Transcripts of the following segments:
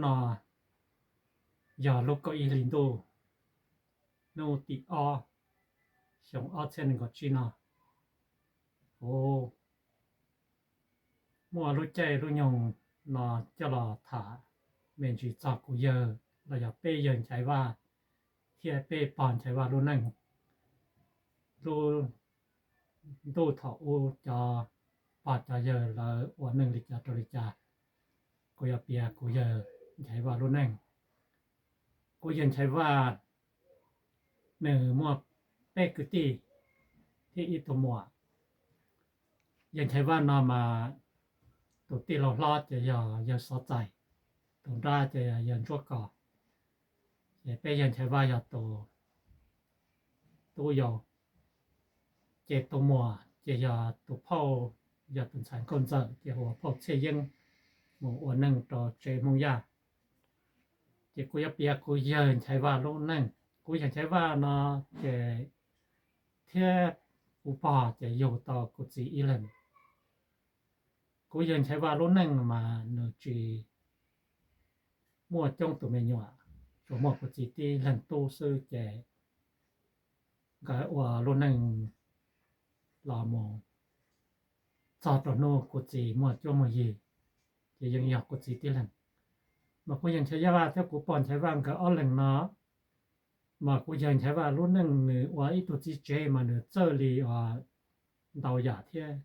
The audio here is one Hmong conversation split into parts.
no yog lub kaum ib hli ntuj, hnub tim ob, xyoo ob txhiab nees nkaum tsib no, kuv muaj lub caij lub nyoog no coj los tham me ntsis txog kuv yawg los yog peb yawg Nchaiv Vaj thiab peb pog Nchaiv Vaj lub neej. Lub ntuj thaum ub cov pog cov yawg lawv ua neej li cas rau li cas, kuv yuav piav kuv yawg Nchaiv Vaj lub neej. Kuv yawg Nchaiv Vaj nws muaj peb kwv tij thiab ib tug muam. Yawg Nchaiv Vaj no mas tus tij laug hlob ces yog yawg Xov Txais, tus nrab ces yog yawg Ntsuab Kos, ces peb yawg Nchaiv Vaj yog tus tub yau. Ces tus muam ces yog tus phauj, yog tus ntxhais nkauj ntxawm ces hu ua phauj Txhiaj Yeeb, mus ua neej rau tsev Hmoob Yaj. Ces kuv yuav piav kuv yawg Nchaiv Vaj lub neej. Kuv yawg Nchaiv Vaj no ces thiab kuv pog ces yug tau kuv txiv ib leeg. Kuv yawg Nchaiv Vaj lub neej mas nws tsis muaj coob tus me nyuam, tsuas muaj kuv txiv tib leeg tub xwb ces nkawd ua lub neej los mus txog rau hnub kuv txiv muaj cuab muaj yig, ces yeej yog kuv txiv tib leeg. Mas kuv yawg Nchaiv Vaj thiab kuv pog Nchaiv Vaj nkawd ob leeg no, mas kuv yawg Nchaiv Vaj lub neej nws ua ib tug txiv tsev mas nws txawj li ntau yam thiab.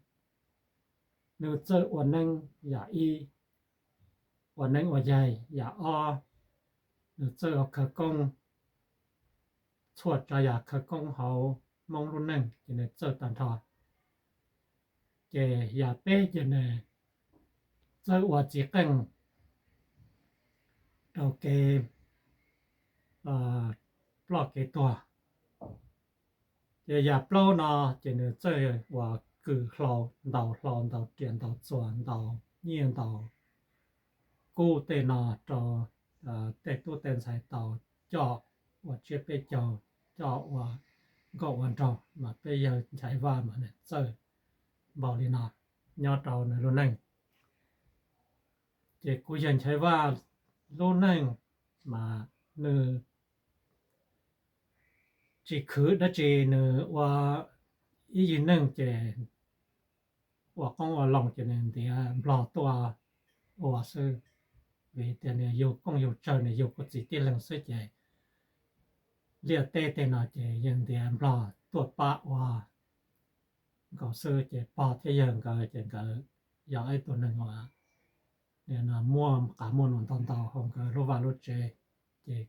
Nws txawj ua neeb yam ib, ua neeb ua yaig yam ob, nws txawj ua khawv koob, txhua tsav yam khawv koob hauv Hmoob lub neej ces nws txawj tag nrho. Ces yam peb ces nws txawj ua txiv qeej rau kev ploj kev tuag. Ces yam plaub no ces nws txawj ua kws hlau, ntaus hlau, ntaus riam, ntaus txuas, ntaus nyiaj, ntaus kub tej no rau tej tub tej ntxhais tau coj ua tsiab peb caug, coj ua nkauj ua nraug, mas peb yawg Nchaiv Vaj mas nws txawj npaum li no nyob rau nws lub neej. Ces kuv yawg Nchaiv Vaj lub neej mas nws tsis khwv dab tsi, nws ua ib yig neej ces ua qoob ua loo ces nws ntiav nplog tuaj ua xwb, vim tias nws yug kooj yug tsawg, nws yug kuv txiv tib leeg xwb ces liaj teb tej no ces yeej ntiav nplog tuaj pab ua nkaus xwb. Ces pog thiab yawg nkawd ces nkawd yog ib tug neeg uas muaj qab muaj num ntau ntau hauv nkawd lub vaj lub tsev, ces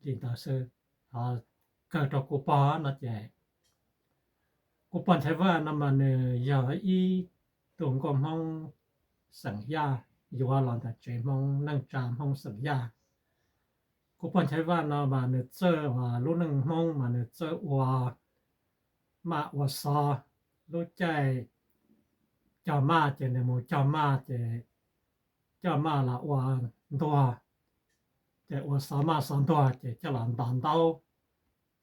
li ntawd xwb. Ho kawg rau kuv pog no ces kuv pog Nchaiv Vaj no mas nws yog ib tug nkauj Hmoob xeem Yaj, yuav los ntawm tsev Hmoob, neej tsa Hmoob xeem Yaj. Kuv pog Nchaiv Vaj no mas nws txawj ua lub neej Hmoob mas nws txawj ua maj ua xov. Lub caij cog maj ces nws mus cog maj ces coj maj los ua ntuag, ces ua xov maj xov ntuag ces coj los ntaus ntaub,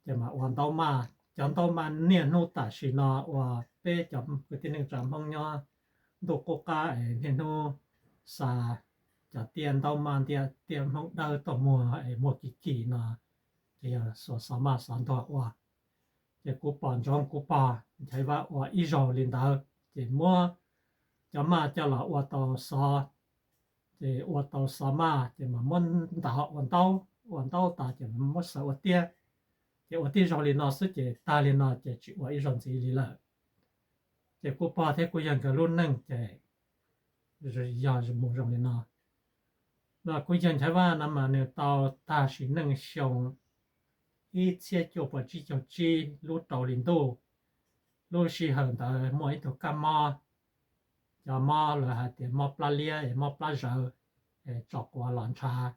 ces mas ua ntaub maj. Cov ntaub maj niaj hnub tam sim no uas peb cov kwv tij neej tsa Hmoob nyob ntuj qub qab es niaj hnub xa cov tiaj ntaub maj, tiaj Hmoob dawb tuaj muag es muag kim kim no, ces yog xuas xov maj xov ntuag ua. Ces kuv pom ntsoov kuv pog Nchaiv Vaj ua ib zaug li ntawd, ces muab cov maj coj los ua tau xov, ces ua tau xov maj ces mas muab ntaus ua ntaub, ua ntaub tas ces muab xaws ua tiaj, ces ua tib zaug li no xwb ces tag li no ces tsis ua ib zaug ntxiv li lawm. Ces kuv pog thiab kuv yawg nkawd lub neej ces yog mus zoo li no. Los kuv yawg Nchaiv Vaj no mas nws tau tag sim neej xyoo ib txhiab cuaj puas tsib caug tsib lub rau hli ntuj. Lub sij hawm ntawd muaj ib tug kab mob, cov mob lawv hais tias mob plab liab es mob plab zawv, es tso quav los ntshav.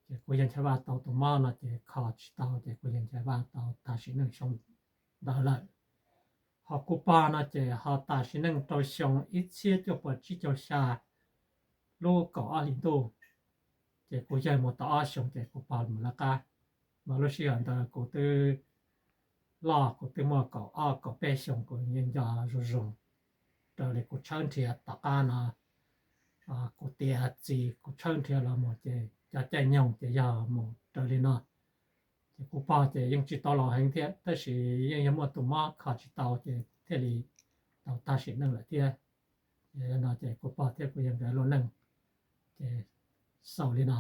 Ces kuv yawg Nchaiv Vaj tau tus mob no ces kho tsis tau, ces kuv yawg Nchaiv Vaj tau tag sim neej xyoo ntawd lawm. Ho kuv pog no ces ho tag sim neej rau xyoo ib txhiab cuaj puas tsib caug xya lub kaum ob hlis ntuj. Ces kuv yawg mus tau ob xyoos ces kuv pog mus lawv qab. Mas lub sij hawm ntawd kuv twb loj, kuv twb muaj kaum ob kaum peb xyoos, kuv yeej nco zoo zoo raws li kuv tshawb nrhiav tom qab no. kuv tiav txiv kuv tshawb nrhiav los mus ces cov caij nyoog ces yog mus raws li no. Ces kuv pog ces yeej tsis tau laus heev thiab tab sis yeej yog muaj tus mob kho tsis tau ces thiaj li tau tag sim neej lawm thiab. No ces kuv pog thiab kuv yawg nkawd lub neej ces xaus li no.